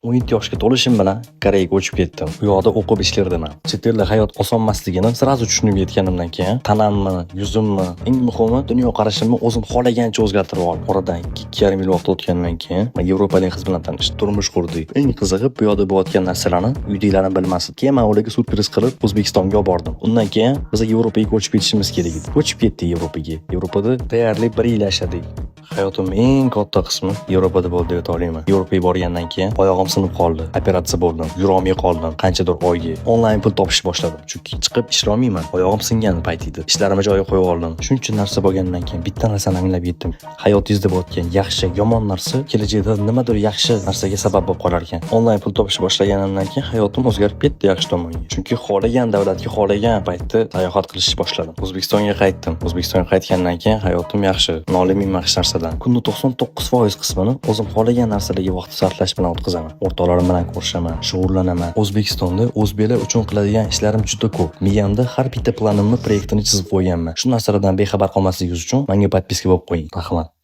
17 yoshga to'lishim bilan Koreyaga ko'chib ketdim. U yoqda o'qib ishlardim. Chet elda hayot oson emasligini сразу tushunib yetganimdan keyin tanamni, yuzimni, eng muhimi, dunyoqarashimni o'zim xohlagancha o'zgartirib oldim. Oradan 2,5 yil vaqt o'tgandan keyin man yevropalik qiz bilan tanishdim, turmush qurdik. Eng qizig'i, bu yoqda bo'layotgan narsalarni uydagilarim bilmasdi. Keyin man ularga syurpriz qilib, O'zbekistonga olib bordim. Undan keyin biz Yevropaga ko'chib ketishimiz kerak edi. Ko'chib ketdik Yevropaga. Yevropada deyarli bir yil yashadik. Hayotimning eng katta qismi Yevropada bo'ldi deb ayta olaman. Yevropaga borgandan keyin oyog'im sinib qoldi. Operatsiya bo'ldim. Yurolmay qoldim qanchadir oyga. Onlayn pul topishni boshladim. Chunki chiqib ishlolmayman. Oyog'im singan payt edi. Ishlarimni joyiga qo'yib oldim. Shuncha narsa bo'lgandan keyin bitta narsani anglab yetdim. Hayotingizda bo'layotgan yaxshi, yomon narsa kelajakda nimadir yaxshi narsaga sabab bo'lib qolar ekan. Onlayn pul topishni boshlaganimdan keyin hayotim o'zgarib ketdi yaxshi tomonga. Chunki xohlagan davlatga xohlagan paytda sayohat qilishni boshladim. O'zbekistonga qaytdim. O'zbekistonga qaytgandan keyin hayotim yaxshi. Nolimayman hech narsadan. Kunni 99% qismini o'zim xohlagan narsalarga vaqt sarflash bilan o'tkazaman. O'rtoqlarim bilan ko'rishaman, shug'ullanaman. O'zbekistonda o'zbeklar uchun qiladigan ishlarim juda ko'p. Miyamda har bitta planimni, proyektini chizib qo'yganman. Shu narsalardan bexabar qolmasligingiz uchun menga подписка bo'lib qo'ying. Rahmat.